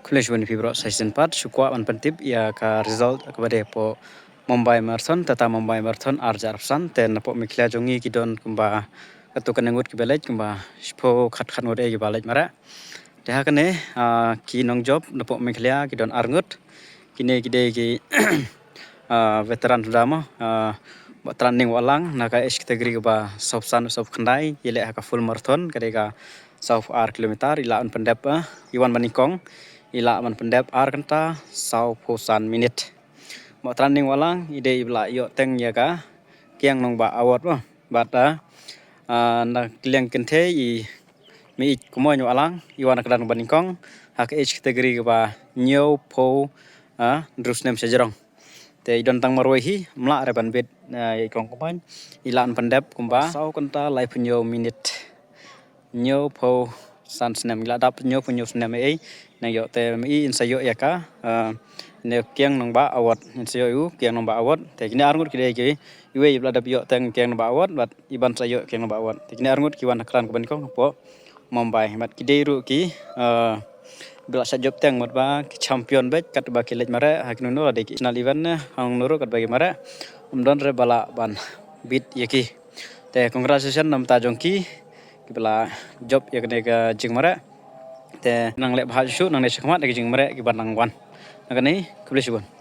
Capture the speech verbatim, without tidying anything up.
Khublei shibun ïa phi baroh sa shisien pat, shu kwah ban pyntip ïa ka result kaba dei hapoh Mumbai Marathon, Tata Mumbai Marathon ar hajar arphew san. Te napoh Meghalaya jong ngi ki don kumba katto katne ngut kiba leit, kumba shiphew khat khat ngut eh kiba leit mareh. Te ha kane, ah, ki nongjop napoh Meghalaya ki don ar ngut. Kine ki dei ki, ah, veteran suda mo, ah, Bah Tranning Wahlang na ka age category kaba sawphew san sawphew khyndai, i leh ha ka full marathon, ka dei ka sawphew ar kilometer, i lah ban pyndep, ah, i wan banyngkong, i lah ban pyndep ar kynta sawphew san minit. Bah Tranning Wahlang i dei iba la ïoh teng ïa ka Kiang Nangbah Award mo. Bad, ah, ah, na ka liang kynthei i Meieit Kmoin Wahlang, i wan ha ka kyrdan kaba nyngkong ha ka age category kaba hynñiewphew, ah, hynriew snem shajrong. Te i don tang marwei hi, ym lah re ban bit, ah, ïa i Kong Kmoin, i lah ban pyndep kumba saw kynta laiphew hynñiew minit. Hynñiewphew san snem, i la dap hynñiewphew hynñiew snem ei ei. Nang ïoh te Meieit in sa ïoh ïa ka, ah, ne Kiang Nangbah Award, in sa ïoh ïa u Kiang Nangbah Award. Te kine ar ngut ki dei ki, iwei iba la dep ïoh teng Kiang Nangbah Award, bad iban sa ïoh Kiang Nangbah Award. Te kine ar ngut ki wan ha ka kyrdan kaba nyngkong hapoh Mumbai. Bad ki dei ruh ki, ah, ba la shah jop teng mut ba ki champion beit katba ki leit mareh ha kino kino, la dei ki national event ne hangno ruh katba ki mareh, ym don re ba lah ban bit ïa ki. Te congratulations na bynta jong ki kiba la jop ïa kane ka jingmareh. Te nang leh bha shuh, nang leh shakhmat ïa ki jingmareh kiba nang wan. Na kane, khublei shibun.